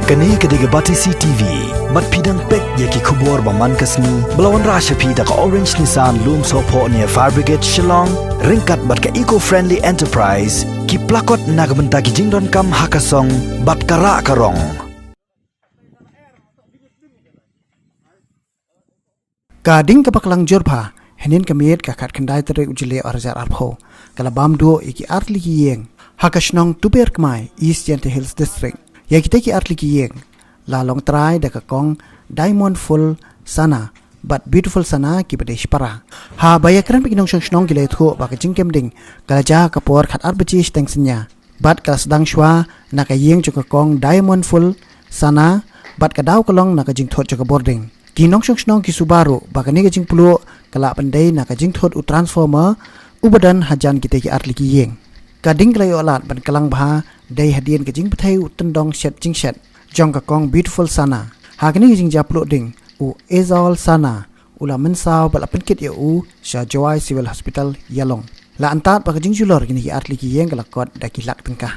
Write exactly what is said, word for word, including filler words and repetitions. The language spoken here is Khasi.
Kane ka dei ka Batesi T V. Bad phi dang peit ïa ki khubor ba man ka sngi ba la wanrah sha phi da ka Orange Nissan Lumsohphoh near Fire Brigade Shillong, ryngkat bad ka Eco Friendly Enterprise, ki plakot na ka bynta ki jingdonkam ha ka song bad ka rah ka rong. Ka ding kaba klang jur bha, hynnin ka miet ka khatkhyndai tarik u Jylliew arhajar arphew, ka la bam duh ïa ki artylli ki ïing ha ka shnong Tuber Kmai, East Jaintia Hills District. Ïa kitei ki artylli ki ïing la long trai da ka kong Diamond Full Sana bad Beautiful Sana kiba dei shipara. Haba ïakren bad ki nongshong shnong ki la ïathuh ba ka jingkem ding ka la jia ha ka por khatar baje shiteng synñia. Bad ka la sdang shuwa na ka ïing jong ka kong Diamond Full Sana, bad ka daw ka long na ka jingthut jong ka bording. Ki nongshong shnong ki suba ruh ba kane ka jingpluh ka lah ban dei na ka jingthut u transformer uba don hajan kitei ki artylli ki ïing. Ka ding ka la ïoh lad ban klang bha dei hadien ka jingbthei u tyndong shet jingshet jong ka kong Beautiful Sana. Ha kane ka jingjia pluh ding, u Ezol Sana u la mynsaw bad la pynkit ïa u sha Jowai Civil Hospital Ïalong. La antad ba ka jingjulor kine ki artylli ki ïing ka la kot da ki lak tyngka.